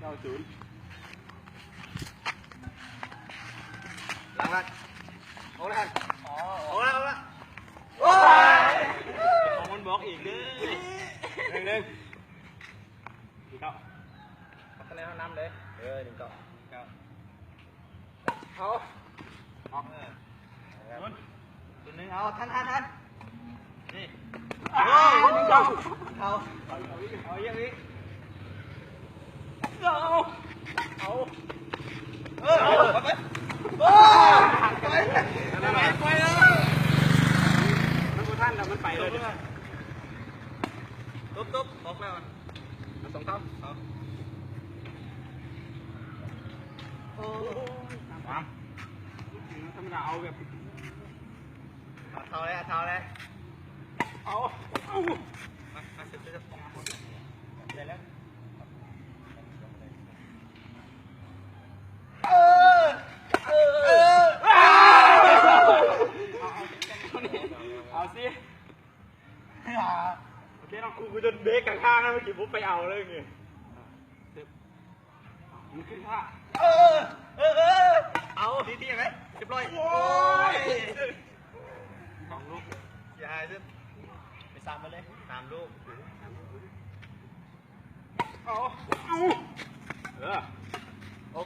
ເຂົ້າສູນ ຫຼັງນັ້ນ ອອກແລ້ວຫັ້ນ ອອກແລ້ວ ອອກແລ້ວ ໂອ້ຍ ຂອງມັນບອກອີກເດີ ໜຶ່ງໜຶ່ງ ໜຶ່ງເກົ້າ ປັກຄະແນນເຮົານຳເດ້ ເອີ ໜຶ່ງເກົ້າ ເກົ້າ ເອົາ ອອກ ເອີ ສູນ ສູນໜຶ່ງ ເອົາ ທັນ ທັນ ທັນ ນີ້ ເອົາ ເອົາ ເອົາອີກ ເອົາອີກ ເອົາ ເອົາ ເອີ ເອົາ ໄປ ໄປ ໂອ້ຍ ໄປ ໄປ ໄປແລ້ວ ມັນບໍ່ທັນແລ້ວ ມັນໄປແລ້ວ ຕົບ ຕົບ ອອກແລ້ວ ເອົາສອງເທົ່າ ເອົາ ໂອ້ຍ ສາມ ທຳມະດາເອົາແບບ ເອົາເທົ່າແລ້ວ ເອົາເທົ່າແລ້ວ ເອົາ ເອົາ ມາ ມາ ເສັດ ເສັດ ໄດ້ແລ້ວ ເອີ ເອີ ເອີ ເອົາ ເອົາ ເອົາຊິ ໂອເຄເນາະ ກູ ກູຈົນເບຣກກາງທາງແລ້ວ ເມື່ອກີ້ບໍ່ໄປເອົາເລີຍນີ້ ມັນຂຶ້ນທ່າ ເອີ ເອີ ເອີ ເອົາ ດີໆ ໄປ ຮຽບຮ້ອຍ ໂອ້ຍ ສອງລູກ ເສຍຫາຍສຸດ ໄປສາມມາເລີຍ ສາມລູກ ເອົາ ເອົາ ເອີ ໂອ້